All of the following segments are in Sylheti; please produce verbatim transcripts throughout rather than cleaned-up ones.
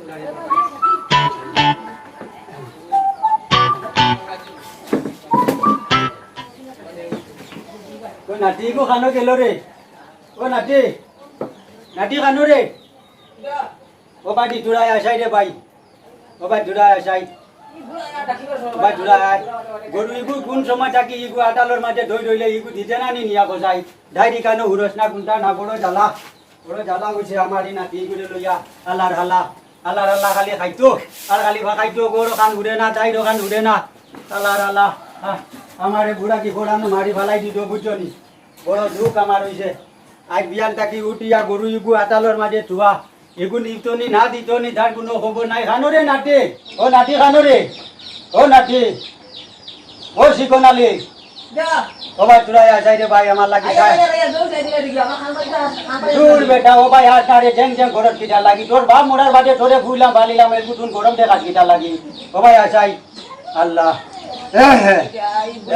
ও নাতি, ইগু কানো গেল রে? ও নাতি, নাতি কানো রে? ও বাড়ি তোরা আয়, আয় রে ভাই। ও ভাই, দুরা আয়, আয়। ও ভাই, দুরা আয়। গরু ইগু কোন সময় থাকি ইগু আটালর মাঝে ধই রইলে ইগু দিতে না নি নিয়া গজাই। ডাইরি কানো হুরস না কুনটা না, বড় জ্বালা। বড় জ্বালা অইছে আমার ই নাতি ইগুরে লইয়া। আল্লার হালা, আল্লার হালা খালি খাইতো, আর খালি ভা খাইতো, গরু খান উড়ে না, দাইরো খান উড়ে না। আল্লার হালা, আহ, আমারে বুড়া কি ফোড়ানো মারি ফালাই দিত, বুঝছো নি? বড় দুখ আমার অইছে। আজ বিয়ান থাকি উঠিয়া গরু ইগু আটালর মাঝে থুয়া। ইগু নিত নি না দিত নি, তার কোনো খবর নাই। কানো রে নাতি, ও নাতি কানো রে, ও নাতি, ও শিকন আলী। ও ভাই, তোরা আয়, আয় রে ভাই, আমার লাগি আয়, আয়। আয়, আয়, আয়, দৌড়, দৌড়, দৌড়, দৌড়, আমার খান বাড়ি, খান বাড়ি। দূর বেটা, ও ভাই, আর না রে, জেং জেং ঘরত কিতা লাগি। তোর বাপ মরার বাদে তোরে ফুইলাম, বালিলাম, এর কুতুন গরম দেখাস কিতা লাগি। ও ভাই, আয়, আয়। আল্লাহ। এ, হে।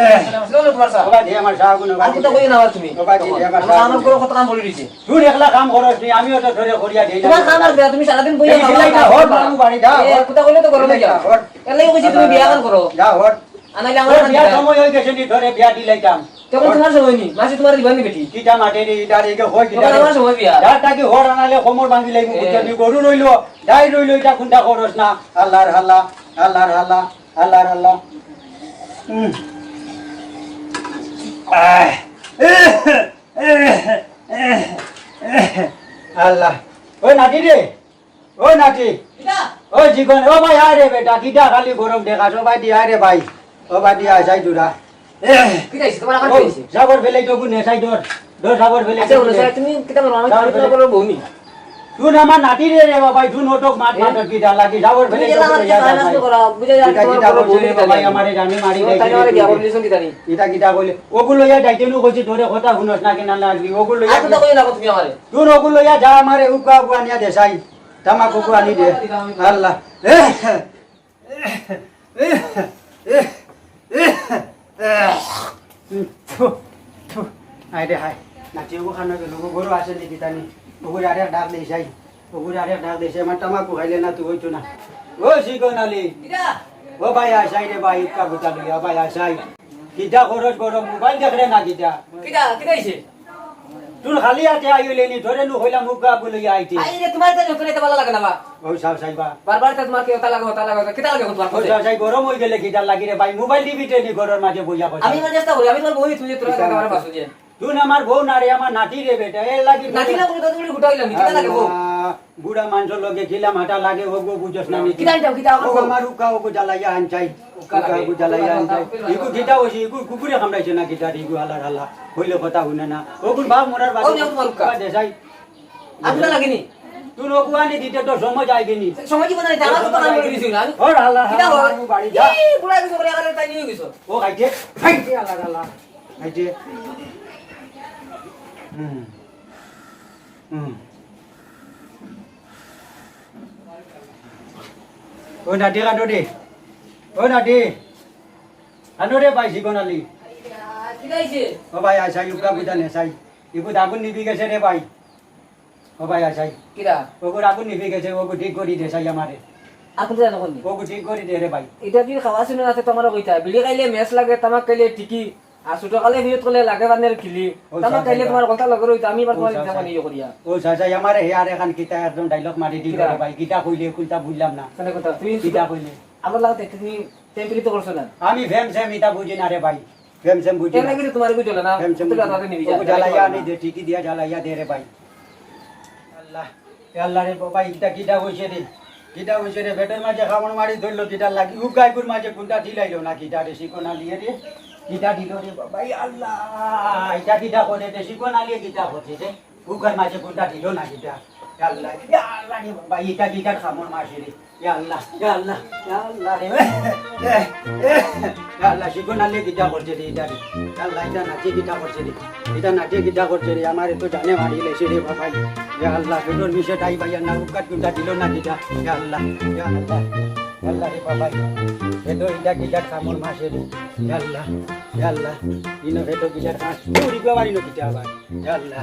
এ। চলো, তোমার সাথে। ও ভাই, দে আমার শাহ গুণ, ও ভাই, আর কোথাও দে। কই না তুমি? ও ভাই, দে আমার আমি শাহ আমার গুণ। করে কত কাম বলে দিছে। তুই একলা কাম করস নি, আমিও তো ধরে করিয়া দেই না। তোমার কাম আর বেয়া, তুমি সারাদিন বইয়া এই খাও, সিলাই না, খাও, হট, খাও। বাবু, বাড়ি যা, এই হট। কুতা কইলে তো গরম হয়ে যাও। হট। এর লাগি কইছি তুমি বিয়া খান করো। যা, হট। আর নাইলে আমার তোর বিয়ার বিয়া। সময় হয়ে গেছে নি, ধরে বিয়া দিলাইতাম। তখন হট। তোমার সময় নি, মাসি তোমার দিবানি বেটি। কিতা মাঠে রে, ইটা রে, ইটা হয় কিতা তখন রে? আমার সময় বিয়া। যার তাকে হট আনালে কোমর ভাঙি লাইমু, এ। বুঝছো নি? গরু রইলো, যাই রইলো, ইটা কুনটা খরচ না। আল্লার হালা, আল্লার হালা, আল্লার হালা। হুম। আহ। আল্লাহ। ওই নাতি রে, ও নাতি। কিতা? ও জীবন, ও ভাই, আয় রে বেটা, কিতা খালি গরম দেখাস, ও ভাই দি, আয় রে ভাই। ও ভাই দি, আয়, যাই দূরা। কিতা হইছে? তোমার আবার ও, কি হইছে? সাগর ফেলে তো গুনে, সাই ধর। ধর সাগর ফেলে আচ্ছা, তো ওরে, গুনে। স্যার, তুমি কিতা বলো? আমি সাগর তুমি ফেলে। তোমার বউনি। তুই আমার নাতি রে, রে বাবা, তুই নটক মাত এ? মাত, কিতা লাগি, সাগর তুমি ফেলে তো গেলা আমার গুনে, কিতা যা, মাছ যাই। করা? বুঝা যায়, কিতা, তোমার কিতা বড় করছে বউনি রে বাবা, কিতা? আমারে জানে মারি ও, তাই খাইছে আমার রে। গিয়া বলে, শুন কিতা নি? ইটা কিতা কইলে? ওগুলো ইয়া যাইতে নু কইছি, ধরে কথা হুনস না কেন না, ওগুলো ইয়া আর কথা কইও না গো তুমি আমারে। তুই ওগুলো ইয়া যা, আমারে উকা উকা নিয়া দে, সাই। তামাক উকা আনি দে। আল্লাহ। এহ, এহ, এহ, এহ, এহ। উম, থু, থু। হায় রে হায়। নাতি ওগু খানো গেল, ওগু গরু আছে নাকি তানি? ওগুরে আরেক ডাক দেই চাই। ওগুরে আরেক ডাক দেই চাই। আমার তামাকু খাইলে না তো হইতো না। ও শিকন আলী। কিতা? ও ভাই আশাই রে ভাই, ইক্কা গুতা লইয়া ভাই আশাই। কিতা খরচ গরম মোবাইল দেখরে না কিতা? কিতা, কিতা হইছে? তুই খালি হাতে আইলে নি, ধরে নু কইলাম মুখ গা বুলে আইতে। আই রে, তোমার তো যত এটা ভালো লাগে না বা। ও সাব সাইবা। বারবার তো তোমার কি ওটা লাগে, ওটা লাগে, কিতা লাগে তোমার ও কাছে? সাব সাই গরম হই গেলে কিতা লাগি রে ভাই? মোবাইল টিপি তে নি ঘরের মাঝে বইয়া কথা। আমি মানে চেষ্টা করি, আমি তোমার বউনি, তুমি তোরা কিতা কথা আমার লাগে? পাশে দিয়ে। তুই না আমার বউ না রে, আমার নাতি রে বেটা, এ লাগি নাতি না করে তো তুমি গুটা হইলাম, কিতা লাগে বউ? আল্লাহ, বুড়া মানুষের লগে খিলা মাটা লাগে, ও গো বুঝস না নি। কিতা যাও, কিতা ও গো আমার উকা, ও গো জ্বালাইয়া আন চাই। উকা উকা লাগে। ও গো জ্বালাইয়া আন চাই। ইগু কিতা হইছে, ইগু কুকুরে কামড়াইছে না কিতা রে, ইগু হালার হালা। হইলে কথা হুনে না। ওগুন বাপ মরার বাদে ও যাও তোমার উকা। উকা দেশাই। আমি তো লাগেনি। তুই নকুয়ানি দিতে তো সময় যায়গিনি। সময় জীবন নাই, আমার তো কাম করে দিছি না। ওর হালা কিতা হালা, হয়? আমার বাড়ি যা। এই বুড়া কিছু করে আবার তাই নিয়ে গেছো। ও খাইছে, খাইছে হালা হালা। খাইছে। হুম। হুম। ও নাতি কানো রে। ও নাতি। কানো রে ভাই শিকন আলী। কিতা হইছে? ও ভাই আশাই উকা বুঝা নে চাই। ইগু দাগুন নিবি গেছে রে ভাই। ও ভাই আশাই। কিরা? ওগুর আগুন নিভি গেছে, ওগু ঠিক করি দে চাই আমারে। আগুন জানো কোন? ওগু ঠিক করি দে রে ভাই। এটা কি খাওয়া শুনে আছে তোমার কইতা? বিড়ি খাইলে মেস লাগে, তামাক খাইলে ঠিকই। আর ছোট কালে ফিরত করলে লাগে বানের কিলি। ও তামাক চাচা, খাইলে তোমার কথা লগে রইতো, আমি এবার ও তোমার চাচা। ইচ্ছা বানিয়ে করিয়া। ও চাচা, আমারে হে আর এখান কিতা একদম ডায়লগ মারি দিল কিরা? রে ভাই। কিতা কইলে, কোনটা বুঝলাম না। কেন কথা? তুমি কিতা কইলে? আমার লাগতে তুমি প্রেম প্রীত করছো না? আমি প্রেম সেম ইতা বুঝি না রে ভাই। প্রেম সেম বুঝি এর না। লাগি তো তোমার বুঝো না। প্রেম সেম বুঝি না। জ্বালাইয়া আনি দে, ঠিকই দিয়া জ্বালাইয়া দে রে ভাই। আল্লাহ, এ আল্লাহ রে বাবা, ইটা কিটা হইছে রে? কিটা হইছে রে? পেটর মাঝে খামড় মারি ধরলো, কিটা লাগি? উগাইগুর মাঝে কোনটা দিলাইলো না কিটা রে? শিকন আলিয়ে রে? কিটা দিল রে বাবা? ই আল্লাহ, ইটা কিটা করে রে? শিকন আলিয়ে কিটা করছে রে? উগার মাঝে কোনটা দিল না কিটা? ইয়া আল্লাহ, ইয়া আল্লাহ রে বাবা, ইটা কিটা খামড় মারছে রে? ইয়া আল্লাহ, ইয়া আল্লাহ, ইয়া আল্লাহ রে। ইয়া আল্লাহ, শিকন আলী কিতা করছে রে ইটা রে? ইয়া আল্লাহ, ইটা নাতি কিতা করছে রে? ইটা নাতি কিতা করছে রে? আমারে তো জানে মারিলাইছে রে বাবাই। ইয়া আল্লাহ, পেটর বিষে তাই ভাইয়া না, উকাত কুন্তা দিল না কিতা? ইয়া আল্লাহ, ইয়া আল্লাহ, ইয়া আল্লাহ রে বাবাই। পেটো ইটা কিতা কামড় মারছে রে? ইয়া আল্লাহ, ইয়া আল্লাহ, ইনো পেটো কিতা কামড়? উড়ি গো বাড়ি নো কিতা আবার? ইয়া আল্লাহ,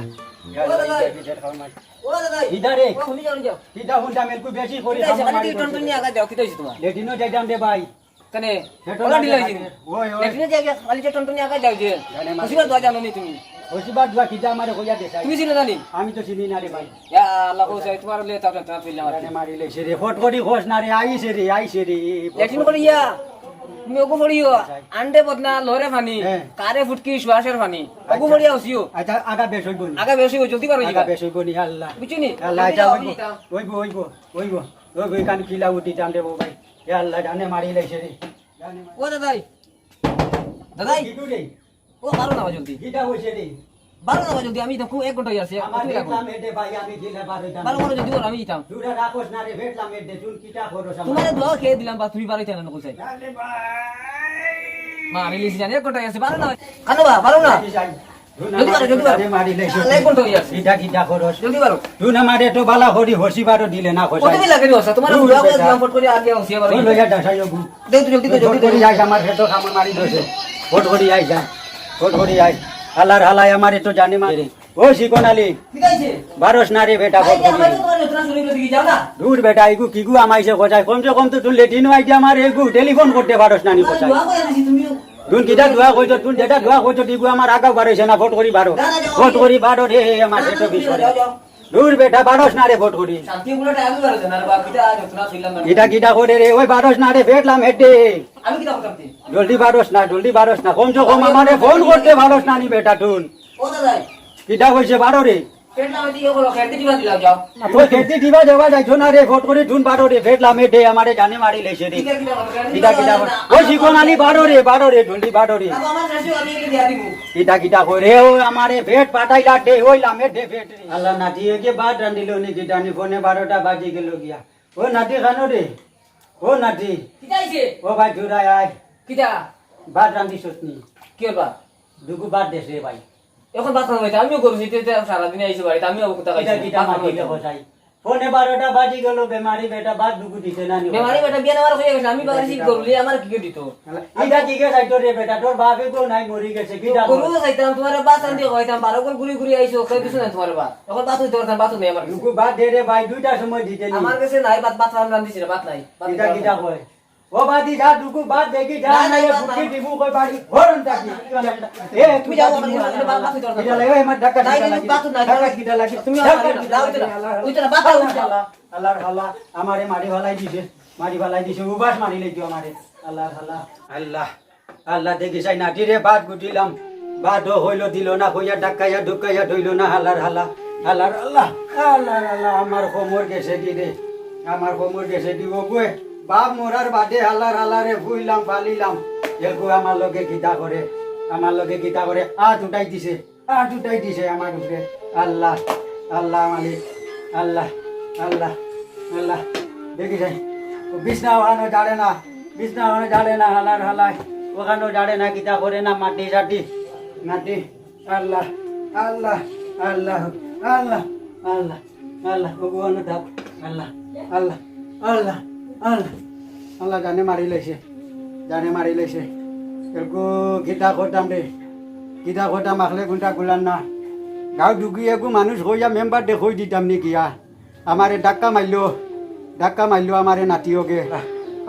ইয়া আল্লাহ, ইটা কিতা কামড় মারছে? ও দাদা, ইটা রে। ও, হুনি যাও, হুনি যাও। কিতা হুনতাম, একটু বেশি করি কিতা হইছে? কামড় খালি মারি টিটন টন নিয়ে আগায় যাও, কিতা হইছে তোমার? লেট্রিনো যাইতাম রে ভাই। কেনে? পেটো ওলা ঢিলা হইছে নি? ওই, ওই। লেট্রিনো যাই গিয়া খালি টিটন টন নিয়ে আগায় যাও যে। জানে মারি। হসিবার দোয়া জানো নি তুমি? হসিবার দোয়া কিতা আমারে কইয়া দে চাই। তুমি চিনো জানি? আমি তো চিনি না রে ভাই। ইয়া আল্লাহ, কইছে তোমার লে তাও তাও ফেললাম আর কি। জানে মারিলাইছে রে, ফট করি খোঁজ না রে, আইছে রে, আইছে রে। লেট্রিন করিয়া, তুমি ওগু পড়িও, আন্ডে বদনা, লরে পানি, হ্যাঁ। কারে ফুটকি, শ্বাসের পানি, ওগু আচ্ছা। পড়িয়া হসিও। আচ্ছা, আগা বেশ হইব নি? আগা বেশ হইব, জলদি পারো আগা যাবা। বেশ হইব নি, আল্লাহ। বুঝছো নি? আল্লাহ, জলদি আচ্ছা, যাও, হইব, জলদি যাও। হইব, হইব, হইব। ওই, ওই, কান কিলা উঠি টান দেবো ভাই। এ আল্লাহ, জানে মারিলাইছে রে। জানে মারি- ও দাদাই, দাদাই। কিটু রে? ও, বারো না, জলদি। কিটা হইছে রে? বারো না, জলদি, আমি তো খুব এক ঘন্টা হয়ে আছে। আমার তুমি রাখো। দেখলাম এতে ভাই, আমি কিলা বারো দিতাম। বারো, বারো, জলদি করো, আমি দিতাম। দুটা রাখোস না রে, ভেটলাম এতে, চুন কিটা করো সামনে। তোমার দোয়া খেয়ে দিলাম, বা তুমি বারো দিতে না, নকল চাই। আরে ভাই। মা, আমি লিখি জানি, এক ঘন্টা হয়ে আছে, বারো না। কানো বা, বারো না। কি চাই? জলদি করো, জলদি করো। আরে মারি লাইছো। আল্লাহ, এক ঘন্টা হয়ে আছে। কিটা কিটা করস? জলদি করো। তুই না মারে তো বালা করি হসি বারো দিলে না ও খোসাই। তুমি লাগে নি হসা, তোমার দূর দোয়া করে বেটা। দিলাম, ফট করে আগে হসি আবার। ওই লইয়া দাসাই ওগু। দেও তো, জলদি তো, জলদি তো। ফট করি আইস আমার খেতো কামড় মারি ধরছে। ফট করি আইস, যা। ফট করি আইস। হালার হালাই আমারে তো জানে মারে। ও শিকন আলী। ঠিক আছে। বারোস না রে বেটা, ফট করি। আমরা তো তোমার যন্ত্রণা শুনে দিকে যাও না। দূর বেটা, এগু কিগু আমাইছে খোসাই। কমসে কম তো তুই লেট্রিনও আইতে আমার এগু টেলিফোন করতে পারোস না নি খোসাই। দোয়া করে দিছি তুমিও। তুই কিতা দোয়া কইছ, তুই যেটা দোয়া কইছ, দিগু আমার আগাও বারইছে না, ফট করি বারো। না, না, যাও, ফট করি বারো রে, আমার না, পেটো না, বিষয়। যাও, যাও। দূর বেটা, বারোস না রে, ফট করি। শান্তি বলে টাইম বারো না রে বাপ, কিতা আজ তোরা ফিরলাম না। কিতা কিতা করে রে, ওই বারোস না রে, ফেটলাম হেডে। আমি কিতা করতাম তে? জলদি বারোস না, জলদি বারোস না, কমসে কম আমারে ফোন করতে পারোস না নি বেটা তুই। ও দাদা। কিতা কইছে বারো রে? পেট না হইতে ইয়ে করো, খেতে দিবা দিলাও, যাও। ওই খেতে দিবা দেবা যাইছো না রে, ফট করি তুই বারো রে, ফেটলাম হেডে, আমারে জানে মারি লেছে রে। কিতা কিতা করো, কিতা কিতা করো? ওই শিকন আলী বারো রে, বারো রে, জলদি বারো রে। বাবা, আমার শাশু আমি একে দিয়া দিব। কিতা কিতা করে, ও আমারে পেট পাঠাইলা দে, ওই লামে দে পেট রে। আল্লাহ, নাতি একে ভাত রান্ধিল নি কিতা নি, ফোনে বারোটা বাজি গেল গিয়া। ও নাতি খানো রে, ও নাতি। কিতা হইছে? ও ভাই, তোরা আয়। কিতা? ভাত রান্ধিছস নি? কি বা? দুগু ভাত দেস রে ভাই। এখন ভাত খাওয়া হইতে আমিও করছি, তে, তে সারাদিন আইছি বাড়িতে, আমিও কোথা কিতা খাইছি? কিতা ভাত খাওয়া মাতিলে হইতে। কসাই? ফোনে বারোটা বাজি গেল, বেমারি বেটা ভাত দুগু দিছে না নি? বেমারি বেটা বিয়া নেওয়ার হয়ে গেছে, আমি বাড়ি ঠিক করলি, আমার কি দিত? ইটা জিজ্ঞেস আইতো রে বেটা, তোর বাপে কেউ নাই, মরি গেছে, কিতা গরু কর? খাইতাম, তোমার বাস আনতে খাইতাম, বারো করে ঘুরি ঘুরি আইছো, খাই দিছো না তোমার বাপ। এখন ভাত হইতে পারতাম, ভাত নেই আমার কাছে। দুগু ভাত দে রে ভাই, দুইটার সময় দিতে নি। আমার কাছে নাই ভাত, ভাত রান্না দিছি না, ভাত নাই। ভাত কিতা দিতে কিতা পারতাম না। কয়? ও বাদি যা, দুগু ভাত দেখি যা, না, না, না, না, না। দিমু কই বাড়ি, ঘর আনতা কি? এ, তুমি যাও, আমার কাছে ভাত, ভাত হইতে পারতাম না। কিতা লাগে, আমার ঢাকা নাই, কিতা নাই, লাগে? ভাত নাই, ঢাকা কিতা লাগে? তুমি আমার কাছে যাও, ওই তো না, ওই তো না, ভাত খাও, ওই তো না। আল্লাহ, আল্লাহ, আল্লাহ, আমারে মারি ফালাই দিছে, মারি ফালাই দিছে, উবাস মারি লইতো আমারে। আল্লাহ, আল্লাহ, আল্লাহ, আল্লাহ, দেখি চাই নাতি রে, ভাত গুটিলাম, ভাতও হইল দিল না, কইয়া ডাকাইয়া ঢুকাইয়া ধইল না, হালার হালা, হালার আল্লাহ, হালার আল্লাহ, আমার কোমর গেছে দি রে, আমার কোমর গেছে দি, ও গো, বাপ মরার বাদে হালার হালারে ফুইলাম, ফালিলাম, এগু আমার লগে কিতা করে, আমার লগে কিতা করে, আত উঠাই দিছে। আট উঠাই দিছে আমার উপরে। আল্লাহ, আল্লাহ মালিক, আল্লাহ, আল্লাহ, আল্লাহ। দেখি যাই। ও বিছনা ওখানো জাড়ে না, বিছনা ওখানো জাড়ে না, হালার হালায়। ওখানো জাড়ে না, কিতা করে না, মাটি সাটি, মাটি। আল্লাহ, আল্লাহ, আল্লাহ, আল্লাহ, আল্লাহ। আল্লাহ, ভগবান থাক। আল্লাহ, আল্লাহ, আল্লাহ, আল্লাহ। আল্লাহ জানে মারি লাইছে, জানে মারি লাইছে। এরকু কিতা করতাম রে, কিতা করতাম, আখলে গুন্ডা গুলান না। গাঁও ঢুকি এগু মানুষ কইয়া মেম্বার দে কই দিতাম নি গিয়া। আমারে ধাক্কা মারলো, ধাক্কা মারলো আমারে নাতিওকে।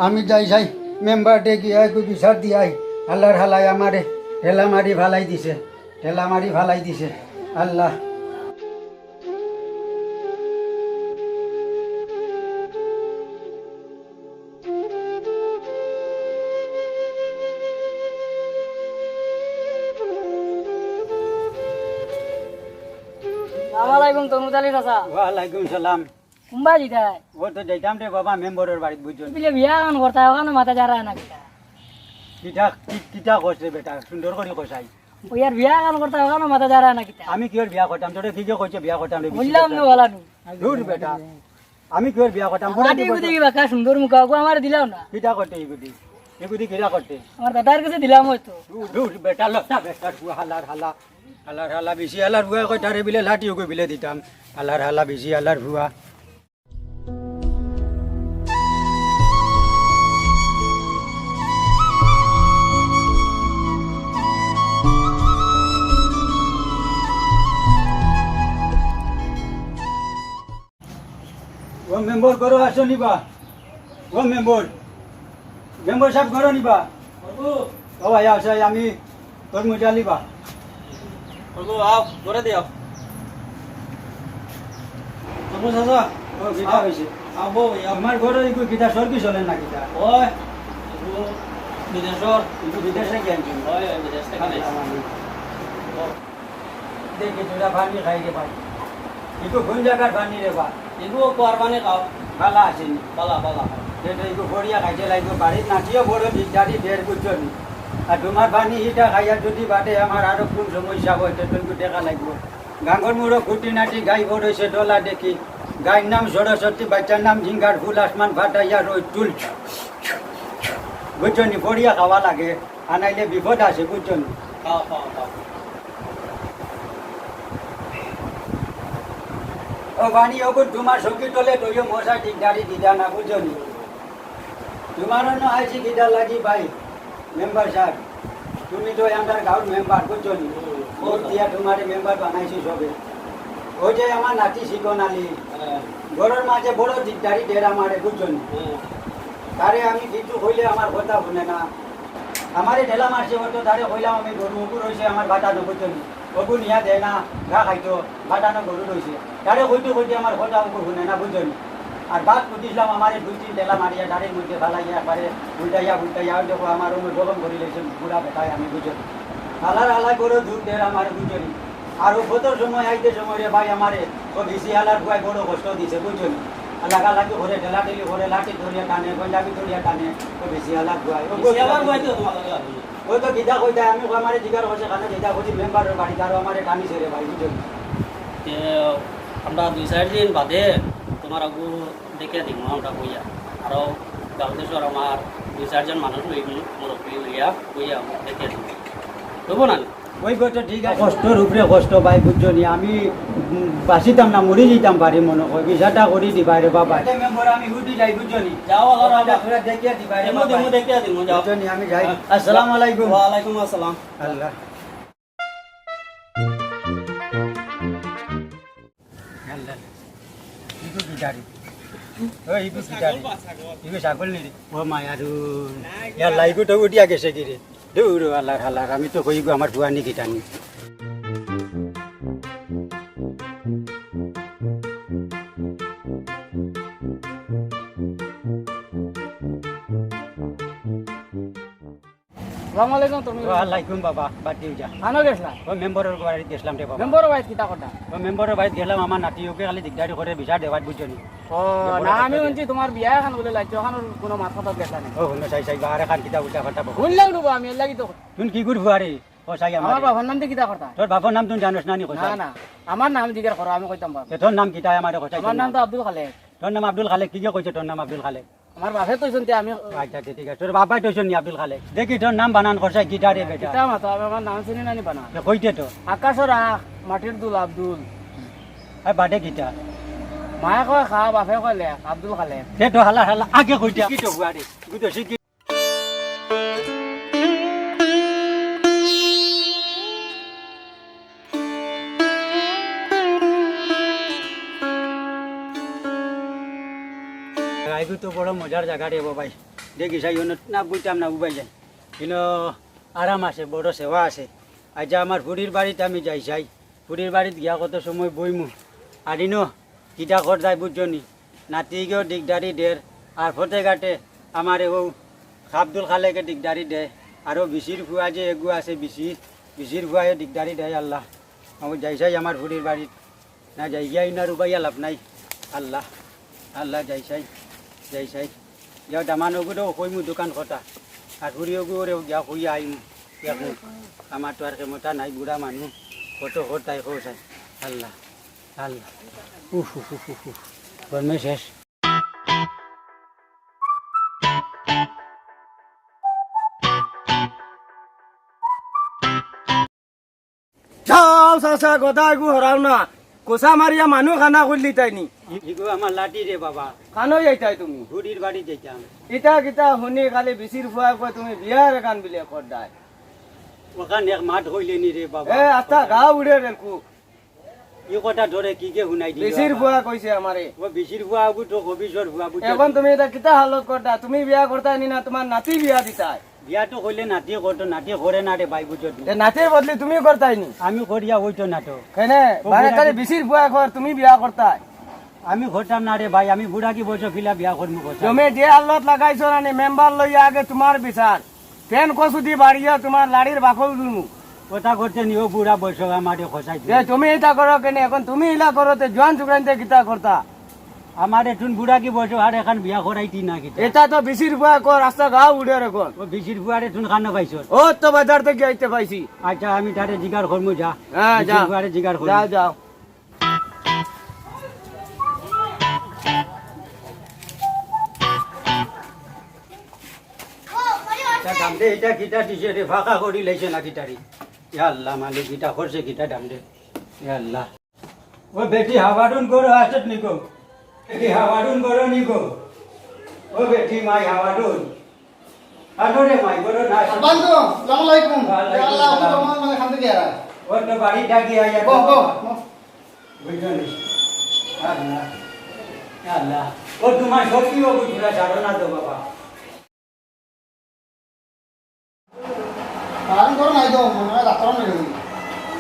আমি যাই যাই মেম্বার দে গিয়া একটু বিচার দিয়াই। আল্লাহর হালাই আমারে ঠেলা মারি ফালাই দিছে, ঠেলা মারি ফালাই দিছে। আল্লাহ। সালাম আলাইকুম তরমুজ আলী চাচা। ওয়ালাইকুম সালাম। কুম্বা যিতায়? ও তো যাইতাম রে বাবা মেম্বরর বাড়িত, বুঝছো? বিলে বিয়া এখন করতা, ওখানো মাথা যারা না কিতা? কিতা, কি-, কিতা কস রে বেটা, সুন্দর করি কসাই। ও ইয়ার বিয়া এখন করতা, ওখানো মাথা যারা না কিতা? আমি কিওর বিয়া করতাম? তোরে কিগে কইছে বিয়া করতাম রে? বললাম না, ওলা নু। দূর বেটা, আমি কিওর বিয়া করতাম? আমার বুড়া দিব দেখি বাকা সুন্দর মুখা, ওগো আমারে দিলাও না। কিতা করতে এই বুদ্ধি? এগুদি কিরা করতে? আমার দাদার কাছে দিলাম হয়তো। দূর, দূর, বেটা, লতা বেটার ফুয়া, হালার হালা। হালার হালা, বেশি হালার ফুয়া কয়, তারে বিলে লাঠি ওকে বিলে দিতাম। হালার হালা, বেশি হালার ফুয়া। ও মেম্বার, ঘরো আছো নি বা? ও মেম্বার, মেম্বার সাব, ঘরো নি বা? ও ভাই, আও চাই, আমি তোর মজা লিবা। বাবু, আও, ঘরো দি আও। বাবু, চাচা। ও, কিতা আও। অইছে? আও, বউ, আও। আমার ঘরো ইগু কিতা সর্দি চলে না কিতা? ওই, ইগু বিদেশর। ইগু বিদেশে গিয়া আনছি। ওই, ওই, বিদেশ থাকি আনছি। ও। দেখি, তোরা পানি খাই রে ভাই। ইগু কোন জাগার পানি রে বা? ইগু কুয়ার পানি খাও। বালা আছে নি? বালা, বালা। সেটা ইগু ফড়িয়া খাইতে লাগবো। বাড়িত নাতিও বড় দিকদারি দের, বুঝছো নি? আর তোমার পানি ইটা খাইয়া যদি বাদে আমার আরো কোন সমস্যা হয়, তো তুমি দেখা লাগবো। গাঙ্গর মুড়ো খুঁটি নাটি গাই বড় হইছে ডলা দেখি। গাইর নাম সরস্বতী, বাচ্চার নাম ঝিঙ্গার ফুল, আসমান ফাটাইয়া রই চুল। বুঝছো নি? ফড়িয়া খাওয়া লাগে। আর নাইলে বিপদ আছে, বুঝছো নি? খাও, খাও, খাও। ও বানি, ওগো তোমার সঙ্গী তলে তৈও মশা ঠিক দাঁড়ি দিতা না, বুঝছো নি? তোমার অন্য আইছি কিতা লাগি ভাই, মেম্বার সাব? তুমি তো আমার গাঁওর মেম্বার, বুঝছো নি? হুম। ভোট দিয়া তোমারে মেম্বার বানাইছি সবে। ওই যে আমার নাতি শিকন আলী, হ্যাঁ। ঘরর মাঝে বড় দিকদারি দের আমারে, বুঝছো নি? হুম। তারে আমি কিছু কইলে আমার কথা হুনে না। আমারে ঢেলা মারছে, হয়তো তারে কইলাম আমি গরু উকুর হইছে আমার বাতানো, বুঝছো নি? ওগু নিয়া দেয় না, ঘা খাইতো, বাতানো গরু রইছে। তারে কইতে কইতে আমার কথা উকুর হুনে না, বুঝছো নি? আর বাদ কুটিছিলাম আমারে দুই তিন ঢেলা মারিয়া গাড়ির মধ্যে ফালাইয়া একবারে উল্টাইয়া উল্টাইয়া, ওই দেখো আমার ওমর গরম করি লইছে বুড়া বেটায় আমি, বুঝছো নি? হালার হালা করে দুধ দের আমার, বুঝছো নি? আর ও কত সময় আইতে সময় রে ভাই আমারে ও বিসি হালার ফুয়ায় বড় কষ্ট দিছে, বুঝছো নি? আর লাগালাগি করে, ঠেলাঠেলি করে, লাঠি ধরিয়া টানে, পাঞ্জাবি ধরিয়া টানে, ও বিসি হালার ফুয়ায়। ও বিসি হালার ফুয়ায় তো তোমার লগে আছে। ওই তো কিতা কইতা, আমি কই আমারে জিগার করছে, কানে কিতা কইছি, মেম্বারর বাড়িত আরো আমারে টানিছে রে ভাই, বুঝছো নি? তে আমরা দুই চাইর দিন বাদে তোমার আগু দেখিয়া দিমু আমরা কইয়া। আরো গাঁও দেশর আমার দুই চাইরজন মানুষ লইমু, মুরব্বি লইয়া কইয়া দেখিয়া দিমু। হইব না? ওই কথা ঠিক আছে। কষ্টর উপরে কষ্ট ভাই, বুঝছো নি? আমি, উম, বাঁচিতাম না, মরি যাইতাম পারি মনে হয়। বিচারটা করি দিবা রে বাবা। এতে মেম্বার আমি উঠি যাই, বুঝছো নি? যাও, আল্লাহ বাবা। তোরা দেখিয়া দিবা রে দিমু, বাবা। দিমু, দেখিয়া দিমু, যাও। বুঝছো নি? আমি যাই। হ্যাঁ। আসসালামু আলাইকুম। ওয়ালাইকুম আসসালাম। আল্লাহ। ইগু কিতা রে? ও, ইগু কিতা রে? ইগু ছাগল নি রে? ও মায়ারু। ইয়াল্লা, ইগু তো উঠিয়া গেছে কি রে? দূর, আল্লার হালার, আমি তো কই ইগু আমার ফুয়া নি কিতা নি। আসসালামু আলাইকুম, তুমি। ওয়ালাইকুম বাবা, বাদ দিও যা। কানো গেছলা? ও মেম্বারর বাড়িত গেছলাম রে বাবা। মেম্বারর বাড়িত কিতা কথা? ও মেম্বারর বাড়িত গেলাম, আমার নাতি ওকে খালি দিকদারি করে বিচার দেওয়াত, বুঝছো নি? ও, মেম্বারর না, আমি বাড়িত। হুনছি তোমার বিয়া এখান বুলে লাগছে, ওখান কোনো মাত কথা গেছলা নি? ও, হুনো, চাই, চাই, বাহারে খান কিতা উল্টা পাল্টা বকো। হুনলাম রে বা, আমি এর লাগি তো। তুই কি করবো আরে? ও, চাই আমার। আমার বাবার নাম দিয়ে কিতা কথা? তোর বাবার নাম তুই জানোস না নি, না, কোথায়? না, আমার নাম জিজ্ঞাসা করো, আমি কইতাম বাবা। এ, তোর নাম কিতা আমারে কোথায়? আমার নাম তো আব্দুল খালেক। তোর নাম আব্দুল খালেক, কি যে কইছে তোর নাম আব্দুল খালেক? আমার বাপে তো শুনতে আমি আচ্ছা, আচ্ছা, ঠিক আছে। তোর বাবাই তো শুনি আব্দুল খালেক। দেখি তোর নাম বানান করছে কিতা রে বেটা? কিতা মাতো, আমি আমার নাম চিনি না নি বানান। এ, কইতে তো। আকাশর আখ, মাটির দুল আব্দুল। এ, বাদে কিতা? মায়ে কয় খা, বাপে কয় লেখ, আব্দুল খালেক। দে তো হালা হালা, আগে কইতে। কি তো বুয়া রে? তুই তো শিখি। আইগু তো বড় মজার জাগা রে বাবাই। দেখি চাই, অন্য না বইতাম না, উবাই যাই। কিন্তু আরাম আছে, বড় সেবা আছে। আচ্ছা, আমার ফুড়ির বাড়িত আমি যাই চাই। ফুড়ির বাড়িত গিয়া কত সময় বইমু। আর ইনো কিতা কর যায় বুঝছো নি? নাতিগেও দিগদারি দের। আর ফতে ঘাটে আমারে ও আব্দুল খালেকে দিগদারি দেয়। আরও বিশির ফুয়া যে এগু আছে বিশি, বিশির ফুয়ায় দিগদারি দেয় আল্লাহ। আমি যাই চাই আমার ফুড়ির বাড়িত। না যাই গিয়া ইনার উবাইয়া লাভ নাই। আল্লাহ, আল্লাহ যাই চাই, যাই চাই। যাও দামান ওগুলো কইমু দোকান কথা। আর ফুড়ি ওগুলো গিয়া কইয়া আইমু। দেখমু। আমার তো আর ক্ষমতা নাই, বুড়া মানুষ। কত কর তাই কও চাই। আল্লাহ, আল্লাহ। উফ, উফ, উফ, উফ, উফ। গরমে শেষ। চাচা, গদা এগু হরাও না। কোষা মারিয়া মানু খানা করলি তাই নি। ইগু আমার লাঠি রে বাবা। খানো যাইতাই তুমি? বুড়ির বাড়ি যাইতাম। ইতা কিতা হুনি খালি বিচির ফুয়া কয় তুমি বিয়ার এখান বিলে করদায়। ওখান এক মাত কইলে নি রে বাবা। এ, আস্তা গা উড়ে রেলকু। ই কথা ধরে কি যে হুনাই দিল বিচির বাবা। ফুয়া কইছে আমারে। ও বিচির ফুয়া আবু তো কবিশর ফুয়া বুঝছো এখন নি? তুমি এটা কিতা হালত করতা? তুমি বিয়া করতায় নি না তোমার নাতি বিয়া দিতায়? বিয়া তো কইলে নাতি করতো, নাতি করে না রে ভাই, বুঝছো নি? এ নাতির বদলি তুমি করতায় নি? আমি করিয়া হইতো না তো। কেনে? ও বারে বুড়া খালি কি বিচির ফুয়া কর, তুমি বিয়া করতায়। আমি করতাম না রে ভাই, আমি বুড়া কি বয়স কিলা বিয়া করমু কথা? জমি যে আল্লত লাগাইছো না নি, মেম্বার লইয়া আগে তোমার বিচার। ফেন কচুদি বাড়িয়া তোমার লাড়ির বাকল দুলমু। কথা করতে নিও বুড়া বয়স আমারে খসাই দে, দিও। তুমি এটা করো কেনে? এখন তুমি ইলা করো তে জোয়ান চুকরাইনতে কিতা করতা? আমার এখন বুড়া কি বয়স আর এখন বিয়া করাইতি না কিতা? এটা তো বিচির ফুয়া কর, আস্তা গাও উড়ে এখন। ও বিচির ফুয়ারে তুন খানো পাইছো? ও তো বাজার থেকে আইতে পাইছি। আচ্ছা, আমি তারে জিগার করমু যা। হ্যাঁ, যা। বিচির ফুয়ারে জিগার করমু। যাও, যাও। তা দাম দে, এটা কিতা দিছে রে? ফাঁকা করি লাইছে না কিতা রে? ইয়া আল্লাহ, মালিক, কিতা করছে, কিতা দাম দে? ইয়া আল্লাহ। ও বেটি, হাওয়াডুন করো, আসত নিকো। বেটি, হাওয়াডুন করো নিকো। ও বেটি, মাই হাওয়াডুন। আনো রে মাই, করো না, আসত। আব্বান তো, আসসালামু আলাইকুম। ওয়ালাইকুম ইয়া আল্লাহ, সালাম। তো তোমার মানে খান থেকে আর। ও তো বাড়ি ডাকি আইয়া বহ, তো। বহ, বহ। বুঝছো নি? আল্লাহ, আল্লাহ। ও তোমার সত্যি ও বুঝলা, ছাড়ো না তো বাবা। আরাম করো নাই তো, মনে হয় ডাক্তার নেই।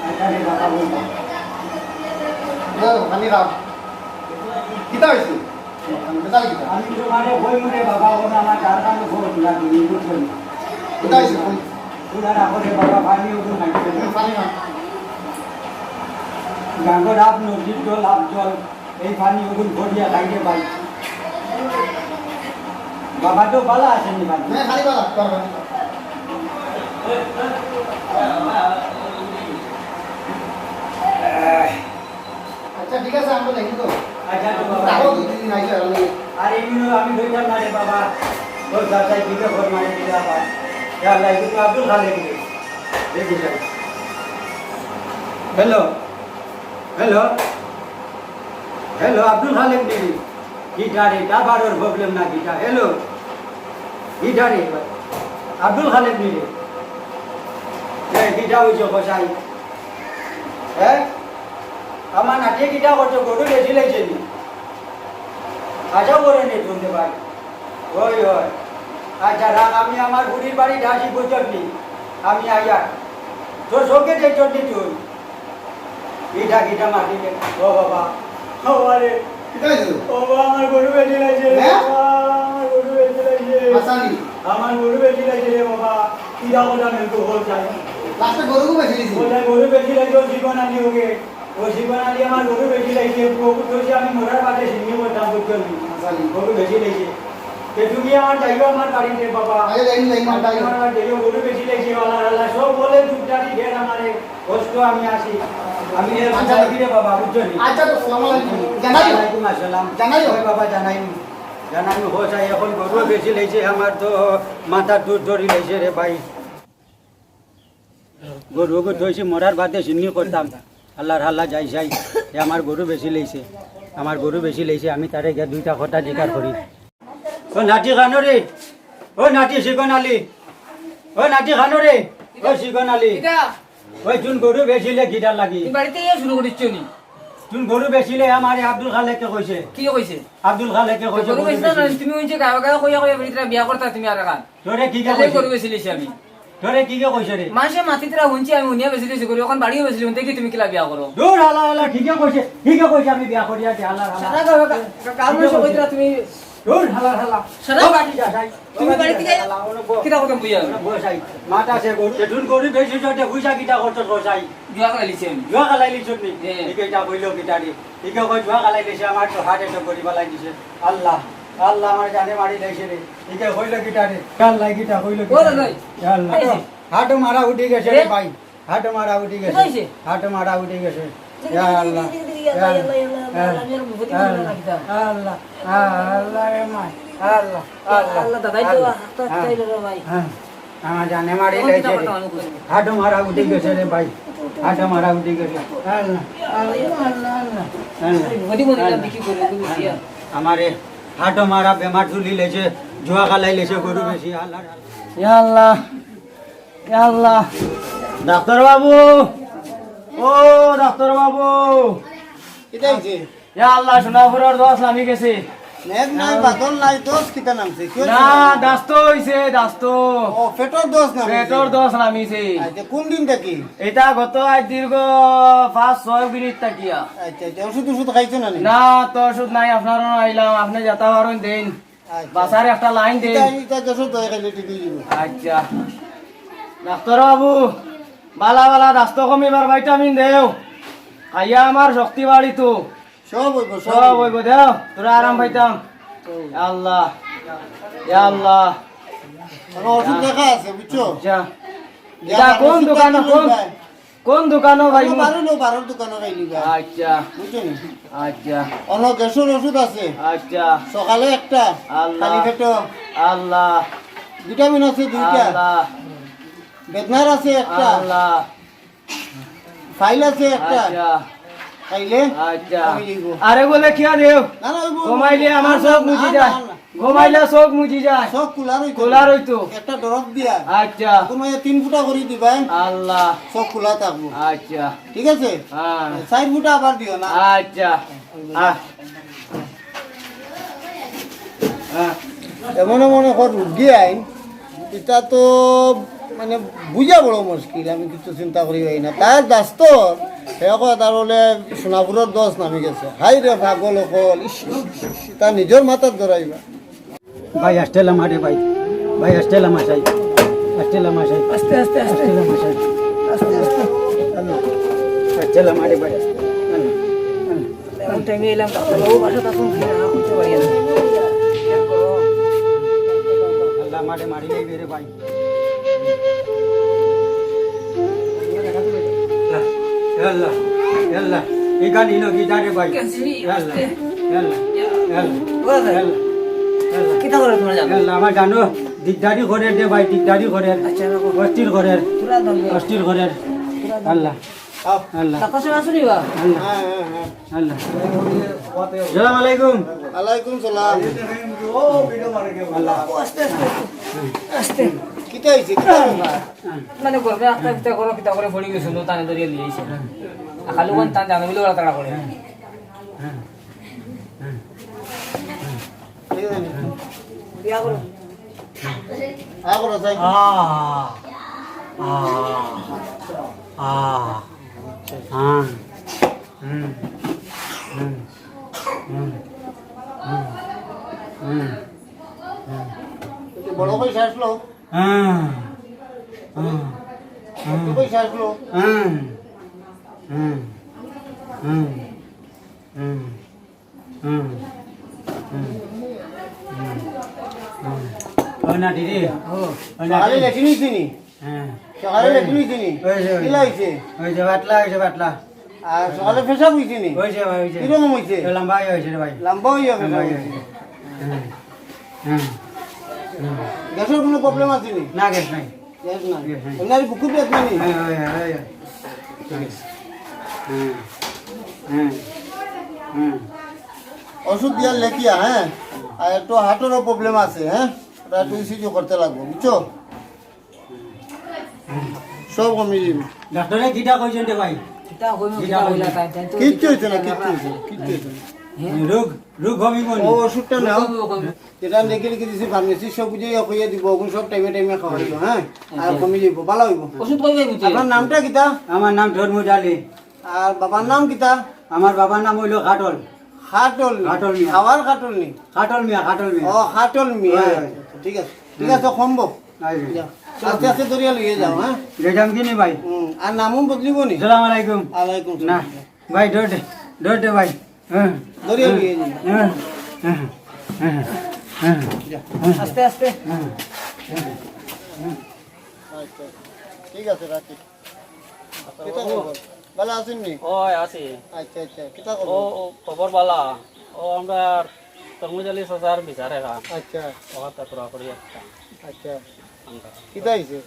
আচ্ছা, আমি বাবা বলবো। দাও, পানি খাও। কিতা হইছে? আমি তো মানে বই মুখে বাবা, ওরা আমার যার কাছে বই মুখে তুমি বুঝছো নি? কিতা হইছে? বই। তোরা রাখো রে বাবা, পানি ওগুলো খাইছে। পানি খাও। গাঙ্গর আপ নদীর জল, আপ জল। এই পানি ওগুন ভরিয়া খাইতে পাই। বাবা তো বালা আছেনি বাবা। না, খালি বালা, বালা। আচ্ছা, ঠিক আছে, আমরা দেখি তো। আচ্ছা, তো বাবা। তাও দুই তিন দিন আইসো, আমি আর এমনি আমি ধরতাম না রে বাবা। তোর চাচাই দিকে ফোন মারি দিলে আবার। ইয়া আল্লাহ, এগুলো তো আব্দুল খালেক রে। দেখি যাই। হ্যালো। হ্যালো। হ্যালো, আব্দুল খালেক নি? কিতা রে, টাওয়ারর প্রবলেম না কিতা? হ্যালো, কিতা রে, আব্দুল খালেক নি রে? এ, কিতা হইছে কসাই? হ্যাঁ? আমার নাতিয়ে কিতা করছে, গরু বেচি লাইছে নি? আশা করে নি শুনতে পাই। ওই, ওই। আচ্ছা, রাখ, আমি আমার বুড়ির বাড়ি যাচ্ছি, বুঝছস নি? আমি আইয়া। তোর সঙ্গে যে চটনি তুই। ইটা, ইটা মাটি দে। ও বাবা। ও বাবা রে। কিতা হইছে? ও বাবা, আমার গরু বেচি লাইছে রে হ্যাঁ? বাবা, আমার গরু বেচি লাইছে। হাসানি। আমার গরু বেচি লাইছে রে বাবা। কিতা কথা নেই তো, বল যাই। লাস্টে গরু বেচি দিছি। বল যাই, গরু বেচি লাইছে, ও জীবন আনি ওকে। ও জীবন আনি আমার গরু বেচি লাইছে। প্রভু কইছে আমি মরার বাদে সিন্নি করতাম, বুঝছো নি? হাসানি। গরু বেচি লাইছে। তে তুমি আমার যাইও আমার বাড়িতে বাবা। আরে যাইনি, যাইনি, আমার বাড়ি। আমার যাইও, গরু বেচি লাইছে, আল্লাহ, আল্লাহ, সব বলে দুধ ডালি ঢের আমারে। কষ্ট আমি আছি। আমি এর আচ্ছা। যাই ফিরে বাবা, বুঝছো নি? আচ্ছা, তো আসসালামু আলাইকুম। জানাইও। ওয়ালাইকুম আসসালাম। জানাইও। ওই বাবা, জানাইনি। জানাইনি, হো চাই, এখন গরু বেশি লাইছে, আমার তো মাথার দুধ ধরি লাইছে রে ভাই। গরু গো থইছি, মরার বাদে সিন্নি করতাম। আল্লাহর হাল্লা যাই যাই। এ আমার গরু বেশি লাইছে। আমার গরু বেশি লাইছে, আমি তারে গিয়া দুইটা কথা জিকার করি। ও নাতি খানো রে, ও নাতি শিকন আলী, ও নাতি খানো রে, ও শিকন আলী। কিতা? ওই তুন গরু বেচিলে কিতার লাগি? তুই বাড়িতে ইয়ে শুরু করিস নি? তুন গরু বেচিলে আমারে আব্দুল খালেকে কইছে। কি কইছে? আব্দুল খালেকে কইছে গরু গরু বেচিলে না, বেচিলে। তুমি ওই যে গাঁও গাঁও কইয়া কইয়া বেটিরা বিয়া করতা তুমি আর কান। তোরে কি কে তাহলে কইছে? গরু বেচিলিছি আমি। তোরে কি কে কইছে রে? মাসে মাতিতরা হুনছি আমি হুনিয়া বেচিলিছি গরু, এখন বাড়িও বেচিলি, হুনতে কি তুমি কিলা বিয়া করো? দূর হালা হালা, ঠিকে কইছে, ঠিকে কইছে আমি বিয়া করি আর কি, হালা হালা। সারা গাঁও গা-, গা-, গাঁও ঠিকে মাসে কইছে। কইতরা তুমি দূর হালা হালা। সারা ও বাড়ি যা, যাই। তুমি বাড়ি থেকে হালা, ওনো বো। কিতা করতাম বুঝা? ওনো বো, যাই। মাত আছে গরু, এটুন গরু বেশি জটে, বুঝা কিতা করতে বো, যাই। জুয়া খেলাইলিছি আমি। জুয়া খেলাইলিছ নি? হ্যাঁ। ঠিক আছে, বইলো কিতা রে? ইকে কয় জুয়া খেলাই গেছে, আমার তো হার্ট অ্যাটাক করি ফালাই দিছে। আল্লাহ, আল্লাহ, আমার জানে মারি লাইছে রে। ইকে কইলো কিতা রে? কার লাই কিতা কইলো কিতা রে? ওরে ভাই। ইয়া আল্লাহ। এই যে। হার্ট মারা উঠি গেছে রে এ? ভাই। হার্ট মারা উঠি গেছে। কোথায় সে? হার্ট মারা উঠি গেছে। দেখি, ইয়া দেখি, আল্লাহ। দেখি, দেখি, ইয়া ইয়া আল্লাহ, আল্লাহ। ইয়া আল্লাহ, ইয়া আল্লাহ, ইয়া আল্লাহ। আমি আর বুঝতে পারলাম না কিতা। আল্লাহ, আল্লাহ রে মাই। আল্লাহ, আল্লাহ, আল্লাহ, দাদাই তো আল্লাহ। হাত চাইলো রে ভাই। হ্যাঁ। আমার জানে মারি কোন লাইছে কিতা রে। কথা আমি বুঝি না। হার্ট মারা উঠি গেছে রে ভাই। হাটো মারা উঠি গেছে। আল্লাহ, আল্লাহ, আল্লাহ, আল্লাহ। আল্লাহ। গদি গদি না দেখি গরু গরু দিয়া। আমারে হাটো মারা বেমার তুলি লেছে, জুয়া খালাই লেছে গরু বেশি। আল্লাহ, আল্লাহ। ইয়া আল্লাহ, ইয়া আল্লাহ। ডাক্তার বাবু, ও ডাক্তার বাবু। কিতা অইছে? ইয়া আল্লাহ, সোনাপুরর দশ নামি গেছে। মেঘ নাই, বাদল নাই, দশ কিতা নামছে? কি অইছে? না, দাস্ত অইছে, দাস্ত। ও, পেটর দশ নামছে? পেটর দশ নামিছে। আচ্ছা, কোন দিন থাকি? ইটা গত আজ দীর্ঘ পাঁচ ছয় মিনিট থাকিয়া। আচ্ছা, আচ্ছা, ওষুধ ওষুধ খাইছো না নি? না, তো ওষুধ নাই, আপনারও আইলাম, আপনে যেতা পারইন দেইন। আচ্ছা। বাসার একটা লাইন দেইন। ইটা, ইটা যশোর দয়া খাইলে ঠিক অই যাইবো। আচ্ছা। ডাক্তার বাবু, বালা বালা দাস্ত কমিবার ভিটামিন দেও। খাইয়া আমার শক্তি বাড়িতো। সব অইবো, সব সব অইবো। অইবো, দেও। তোরা আরাম পাইতাম। সব অইবো। ইয়া আল্লাহ। ইয়া আল্লাহ। আমার ওষুধ লেখা আছে, বুঝছো? আচ্ছা। ইটা ইটা কোন ওষুধ দোকানো, থাকি কোন, লইবায়। কোন দোকানো ভাই? অনো বারো লো, বারোর দোকানো খাই নিবা। আচ্ছা। বুঝছো নি? আচ্ছা। অনো গ্যাসর ওষুধ আছে। আচ্ছা। সকালে একটা, আল্লাহ। খালি পেটো। আল্লাহ। ভিটামিন আছে দুইটা। আল্লাহ। বেদনার আছে একটা। আল্লাহ। ফাইল আছে একটা। আচ্ছা। খাইলে আচ্ছা। কমি যাইবো। আরে বলে কিয়া দেও? না, না, অইবো। কমাইলে আমার না, চোখ না, মুজি না, যায়। না, না। কমাইলে চোখ মুজি যায়। চোখ খোলা রইতো। খোলা রইতো। একটা ড্রপ দিয়া। আচ্ছা। কোনো তিন ফুটা করি দিবা। আল্লাহ। চোখ খোলা থাকবো। আচ্ছা। ঠিক আছে? হ্যাঁ। চার ফুটা আবার দিও না। আচ্ছা। আহ। হ্যাঁ। এমন এমন এখন রুগী আইন, ইটা তো মানে বুঝা বড় মুশকিল, আমি কিছু চিন্তা করি পাই না। তার দাস্ত, হে কয় তার বলে সোনাপুরর দশ নামি গেছে। হায় রে পাগল অকল, ইস, ইস, ইস, ইস, তার নিজর মাথাত ধরাইবা। ভাই, আস্তে লামা রে ভাই। ভাই, আস্তে লামা চাই। আস্তে লামা চাই। আস্তে, আস্তে, আস্তে। আস্তে লামা চাই। আস্তে, আস্তে। আল্লাহ। আস্তে লামা রে ভাই। আল্লাহ। আল্লাহ। এমন টাইমে আইলাম, ডাক্তার বাবু বাসা থাকুন কি না, কইতে পারি না। আল্লাহ, মারে মারি লইবে রে ভাই। আল্লাহ, আল্লাহ, আল্লাহ। এই গান ইনো কি জানে ভাই? আল্লাহ, আল্লাহ, আল্লাহ, আল্লাহ। কিতা করে তোমরা জানো? আল্লাহ, আমার জানো, দিকদারি করে দে ভাই, দিকদারি করে। আচ্ছা, রাখো। অস্থির করে। তোরা দাও। অস্থির করে। তোরা দাও। আল্লাহ। আল্লাহ। কাকা সাহেব আছো নি বা? আল্লাহ। হ্যাঁ, হ্যাঁ, হ্যাঁ। আল্লাহ। সালাম আলাইকুম। আলাইকুম সালাম। আল্লাহ। ও, আস্তে, আস্তে, আস্তে। আস্তে। কিতা অইছে? কিতা অইছে? মানে গরমে আস্তে আস্তে করো, কিতা করে পড়ি গেছে, নো তানে ধরিয়া লিয়ে আইছে। আর খালি কোন তান জানো বলে ওরা তাড়া করে। বিয়া করো। আ করো, যাই। আ, আ, আ। আ। হুম, হুম, হুম, হুম, হুম, হুম। একটু বড় করে শ্বাস লো। হ্যাঁ, হ্যাঁ, হ্যাঁ। একটু করে শ্বাস লো। হ্যাঁ, হ্যাঁ, হ্যাঁ, হ্যাঁ। হুম, হুম, হুম, হুম। ও না, দিদি। ও। ও না, সকালে দিদি। লেট্রিন অইছে নি? হ্যাঁ। সকালে লেট্রিন অইছে নি? অইছে, অইছে। কিলা অইছে? অইছে, পাতলা অইছে, পাতলা। আর সকালে পেশাব অইছে নি? অইছে ভাই, অইছে। কিরকম অইছে? এ, লম্বা অইয়া অইছে রে ভাই। লম্বা অইয়া লম্বা পেশাব অইয়া অইছে। অইছে। হুম, হুম, হুম। গ্যাসর কোনো প্রবলেম আছে নি? না, গ্যাস নাই। গ্যাস নাই। গ্যাস নাই। এমনি আর বুকুর বেদনা নি? হ্যাঁ, হ্যাঁ, হ্যাঁ, হ্যাঁ। হুম, হুম, হুম। ওষুধ দিয়া লেখিয়া, হ্যাঁ? আর একটু হার্টরও প্রবলেম আছে, হ্যাঁ? ওটা একটু ইসিজি করতে লাগবো, বুঝছো? সব কমি যাবে। ডাক্তারে কিতা কইছেন রে ভাই? কিতা কইমু, কিতা কিতা কইলা কইছেন? তাই, তাই তো কিচ্ছু অইছে না, কিচ্ছু অইছে না, কিচ্ছু অইছে না। হ্যাঁ? রোগ, রোগ কমিব নি? ও ওষুধটা নাও। কমিব, কমিব। যেটা লেখি লেখি দিছি ফার্মেসি, সব বুঝাইয়া কইয়া দিব, ওগুন সব টাইমে টাইমে খাওয়াইও, হ্যাঁ? আর আচ্ছা। কমি যাইব, ভালো হইব। ওষুধ কই পাইব তুই? আপনার নামটা কিতা? আমার নাম ধর্মুজ আলী। আর বাবার নাম কিতা? আমার বাবার নাম হইল খাটল। খাটল নি? খাটল মিয়া। খাওয়ার খাটল নি? খাটল মিয়া, খাটল মিয়া। ও, খাটল মিয়া। হয়, হয়। ঠিক আছে, ঠিক আছে, কমবো। হয়, হয়। যাও। আস্তে আস্তে দরিয়া লইয়া যাও, হ্যাঁ? যাইতাম কি নি ভাই? হুম, আর নামও বদলিব নি? সালাম আলাইকুম। আলাইকুম না। সালাম। ভাই, ডর দে, ডর দে ভাই। হ্যাঁ। দরিয়া লইয়া যাও। হ্যাঁ, হ্যাঁ, হ্যাঁ, হ্যাঁ। যাও। আস্তে আস্তে। হ্যাঁ, হ্যাঁ, হ্যাঁ। আচ্ছা, ঠিক আছে, রাখি। কিতা খবর? ভালা আছইন নি? অয়, আছি। আচ্ছা, আচ্ছা। কিতা খবর? ও, ও, খবর ভালা। ও, আমরা তরমুজ আলী চাচার বিচারে খা। আচ্ছা। ও, তা পুরা করি একটা। আচ্ছা। আমরা। কিতা অইছে?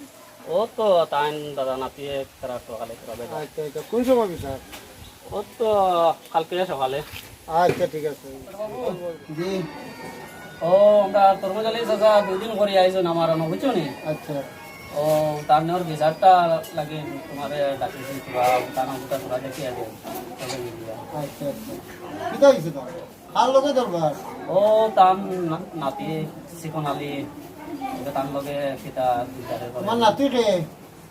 ও তো তাইন দাদা নাতিয়ে তারা সকালে করা বেজার। আচ্ছা, আচ্ছা, কোন সময় বিচার? ও তো কালকে সকালে। আচ্ছা, ঠিক আছে। জি। ও, আমরা তরমুজ আলী চাচা দুই দিন করি আইজন আমার অনো, বুঝছো নি? আচ্ছা। ও, তার নেওয়ার বিচারটা লাগে তোমারে ডাকিছি, তোরা তার নামটা তোরা দেখিয়া দেও। তবে মিলিয়া। আচ্ছা, আচ্ছা। কিতা হইছে তো? কার লগে দরবার? ও, তার না-, নাতি চিকন আলী, ওকে তার লগে কিতা বিচারে করে। তোমার নাতি কে?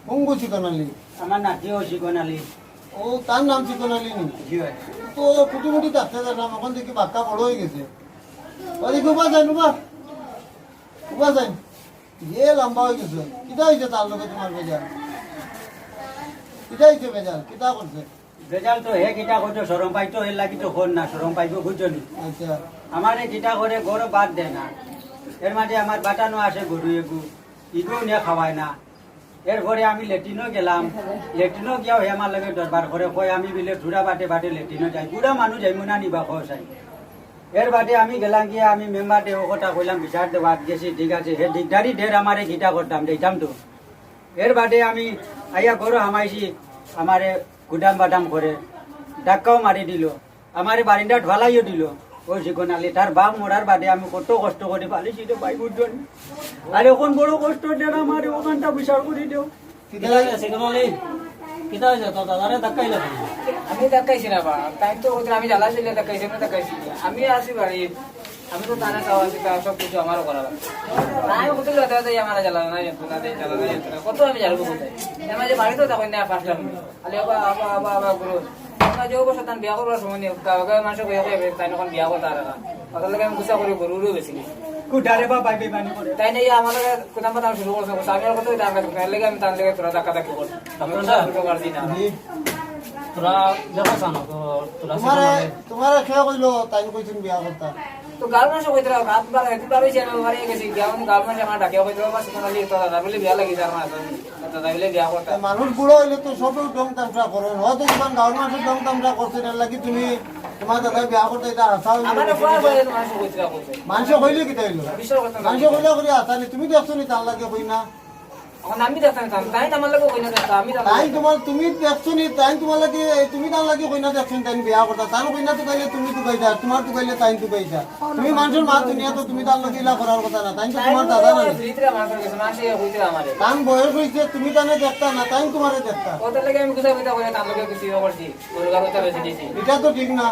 কোন গো চিকন আলী? আমার নাতিও চিকন আলী। ও, তার নাম চিকন আলী নি? জি ভাই। তো কুটিমুটি থাকতে দেখলাম, এখন দেখি বাক্কা বড় হয়ে গেছে। ওদিকে উবা যাইন, উবা। উবা যাইন। যে লম্বা হয়ে গেছে। কিতা হইছে তার লগে তোমার বেজার? কিতা হইছে বেজার? কিতা করছে? বেজার তো হে কিতা করছে, শরম পাইতো, এর লাগি তো কর না, শরম পাইবো, বুঝছো নি? আচ্ছা। আমারে কিতা করে, ঘরো বাদ দেয় না। এর মাঝে আমার বাটানো আছে গরু এগু, ইগু নিয়ে খাওয়ায় না। এরপরে আমি লেট্রিনও গেলাম, লেট্রিনও গিয়াও হে আমার লগে দরবার করে, কয় আমি বিলে ঠুরা বাটে বাটে লেট্রিনও যাই, বুড়া মানুষ যাইমু না নিবা, কও চাই। এর বাদে আমি গেলাম গিয়া, আমি মেম্বাররে ও কথা কইলাম, বিচার দেওয়াত গেছি, ঠিক আছে, হে দিকদারি ঢের, আমারে কিতা করতাম, দিতাম তো। এর বাদে আমি আইয়া ঘরো হামাইছি, আমারে গুদাম বাদাম করে, ধাক্কাও মারি দিল, আমারে বারিন্দাত ফালাইও দিল। ও চিকন আলী, তার বাপ মরার বাদে আমি কত কষ্ট করি পালিছি রে ভাই, বুঝছো নি? আর এখন বড় কষ্ট দেন আমারে, ওখানটা বিচার করি দেও। কিতা হইছে, চিকন আলী? কিতা হইছে? তোর দাদারে ধাক্কাইলা কেনে? আমি ধাক্কাইছি না বা, তাইন তো কইতরা আমি জ্বালা ছিল ধাক্কাইছি, আমি ধাক্কাইছি। আমি আছি বাড়িত, আমি তো তানে চাওয়া আছে, তার সব কিছু আমারও করা লাগে। তাই কত জ্বালা দেয়, আমার জ্বালা নাই, যন্ত্রণা দেয়, জ্বালা নাই, যন্ত্রণা। কত আমি জ্বালাবো কোথায়? আমার যে বাড়িতেও তখন না ফাঁসলাম। আলে আবা, আবা, আবা, আবা, গুরু। আমরা যে অবস্থা তান বিয়া করবার সময় নেই, গাঁও গাঁও মানুষ বিয়া করে, তাই এখন বিয়া করতে আর না। কথা লাগে আমি গুছা করি গরুরও বেশি নেই। কুঠারে বা ভাই বেমানি করে। তাই নেই, আমার লগে কোথাও মাথা শুরু করছে, আমি আর কত টাকা দেবো, এর লেগে আমি তার লেগে তোরা ধাক্কা ধাক্কি করছি। আমি ডক্টর সাহেব, ছোট কাটছি না। জি। তোরা দেখা চানো তো, তোরা তোমারে, সেখানে তোমারে কে কইলো, তাই কইছেন বিয়া করতা? তো গাঁওর মানুষে কইতরা, রাত বারো, রাত বারো হইছে, আমি বাড়ি গেছি, গিয়া আমি গাঁওর মানুষে আমার ডাকিয়া কইতরা, "বাবা, সুমন আলী, তোর দাদা বলে বিয়া লাগি, তার মা আছে, তোর দাদা বলে বিয়া করতা।" তা মানুষ বুড়া হইলে তো সব ঢং তামশা করে, হয়তো তোমার গাঁওর মানুষের ঢং তামশা করছে, এর লাগি তুমি তোমার দাদা বিয়া করতে এটা আশা হইলো। আমার না, কয় কইছে। কয় মানুষে কইতরা কইছে। মানুষে কইলে কিতা হইলো? বিশ্বাস করতে না। মানুষে কইলে করি আশা নেই, তুমি দেখছো নি তার লাগে কই না? এখন আমি দেখতাম না, তাই তো আমার লগে কইনা দেখতাম, আমি দেখতাম। তাই তোমার, তুমি দেখছো নি, তাই তোমার লগে, তুমি তার লগে কইনা দেখছো নি, তাই বিয়া করতা, তার কইনা তো কইলে তুমি তো কইতা, তোমার তো কইলে তাই তো কইতা। তুমি মানুষের মা দুনিয়া তো তুমি তার লগে ইলা করার কথা না, তাই তো তাই তোমার তো দাদা না। ভিতরে আমার কাছে মাসে কইতে আমারে। তার বয়স হইছে, তুমি তানে দেখতা না, তাই তোমারে দেখতা। ওটার লাগে আমি গুছা গুছা করে তার লগে কিছু ইয়ে করছি, গরু গারু তো বেশি দিছি। এটা তো ঠিক না।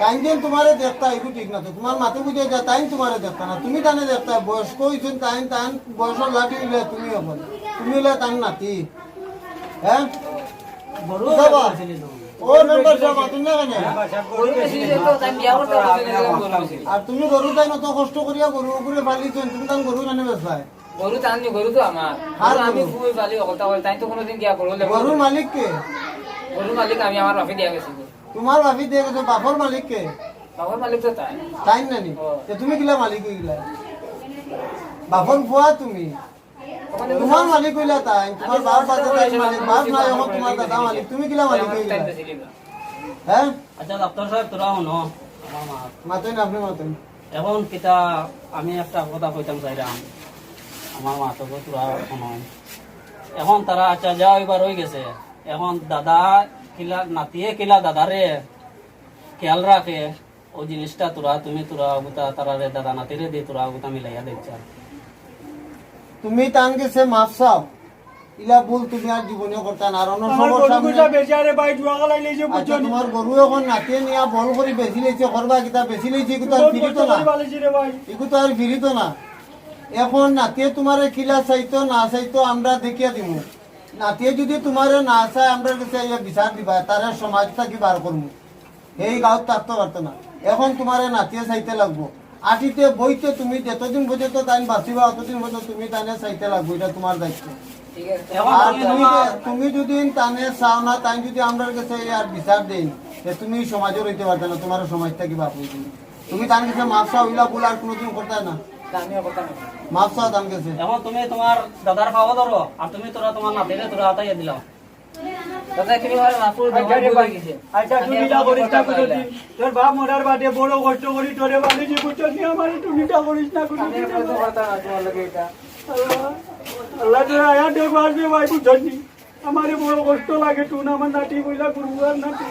তাই দিন তোমারে দেখতা, এগু ঠিক না তো। তোমার মাতে বুঝে যায়, তাই তোমারে দেখতা না, তুমি তানে দেখতা, বয়স্ক হইছেন, তাই তান বয়সর লাঠি হইলে তুমি এখন, তুমি হইলে তার নাতি। হ্যাঁ? গরু বাবা। ও মেম্বার সাহেব, মাতুন না কেনে? গরু বেশি দিছে তো, তাই বিয়া করতে পারছি না, গরু বেশি। আর তুমি গরু তাই না তো কষ্ট করিয়া গরু উপরে পালিছেন, তুমি তান গরু কেনে বেচবায়? গরু তান নি, গরু তো আমার। আর গরু আমি গরু? ফুল পালি, অকলতা করে, তাই তো কোনোদিন গিয়া গরু লেবো। গরুর মালিক কে? গরুর মালিক আমি, আমার বাপে দিয়া গেছি গো। তোমার বাপে দিয়া গেছে, বাপর মালিক কে? বাপর মালিক তো তাই। তাই না নি? ও। তো তুমি কিলা মালিক হইলা? বাপর ফুয়া তুমি। ওখানে তোমার মালিক হইলা তাই, তোমার আমি বাপ বাদে তাই মালিক, বাপ নাই, এখন তোমার দাদা মালিক, তুমি কিলা মালিক হইলা? তাই তো ছিলি না। হ্যাঁ? আচ্ছা, ডাক্তার সাহেব, তোরা হুনো, আমার মা। মাতেন, আপনি মাতেন। এখন কিতা, আমি একটা কথা কইতাম চাইরাম, আমার মা তো তোরা হুনো। এখন তারা আচ্ছা যা হইবার হই গেছে, এখন দাদা কিলা, নাতিয়ে কিলা দাদারে খেয়াল রাখে, ও জিনিসটা তোরা, তুমি তোরা ওগুতা তারারে দাদা নাতিরে দিয়ে তোরা ওগুতা মিলাইয়া দেখছা। তুমি তান গেছে মাফ চাও, ইলা ভুল তুমি আর জীবনে করতা না। আর অন্য আমার সবার গরু সামনে গুজা বেচা রে ভাই, জুয়া খেলাই লইছে, আচ্ছা, বুঝছো নি? তোমার গরু এখন নাতিয়ে নিয়া বল করি বেশি লইছে, করবা কিতা বেশি লইছে, কিন্তু আর ফিরিত না। এগু তো আর ফিরিত না। এখন নাতিয়ে তোমারে কিলা চাইতো না চাইতো আমরা দেখিয়া দিমু। নাতিয়ে যদি তোমারে না চায়, আমরার গেছে আইয়া বিচার দিবা, তারে সমাজ থাকি বার করমু। এই গাঁওত থাকতে পারতো না। এখন তোমারে নাতিয়ে চাইতে লাগবো। আটিতে বইতে তুমি যতদিন পর্যন্ত তাইন বাঁচিবা, অতদিন পর্যন্ত তুমি তাইনে চাইতে লাগবো, এটা তোমার দায়িত্ব। ঠিক আছে। এখন আর তুমি তুমি তোমার যে, তুমি যদি তানে চাও না, তাইন যদি আমরার গেছে এই আর বিচার দেন, যে তুমি সমাজে রইতে পারবে না, তোমার সমাজ থাকি বাপ হইবে। তুমি তান গেছে মাফ চাও, ইলা ভুল আর কোনোদিন করতে না। না, আমিও করতাম না। মাফ চাও তান গেছে। এখন তুমি তোমার দাদার পাও ধরো, আর তুমি তোরা তোমার নাতিরে তোরা আতাইয়া দিলাও। দাদা, তুমি আমার মাফ করে দাও, আচ্ছা আমার রে ভুল ভাই, হয়ে গেছে। আচ্ছা, আমি তুমি আর যা কোনো করিস কথা না বললাম। কোনোদিন। তোর বাপ মরার বাদে বড় কষ্ট করি তোরে বানিয়েছি, বুঝছস নি? আমার তুমি যা করিস না আমি কোনোদিন। আর কোনো কথা না তোমার লগে এটা। আল্লাহ, আল্লাহ, তোরা আয়া দেখো, আসবে ভাই, বুঝছনি? আমারে বড় কষ্ট লাগে, টুন আমার নাতি, বইলা গুরু আর নাতি।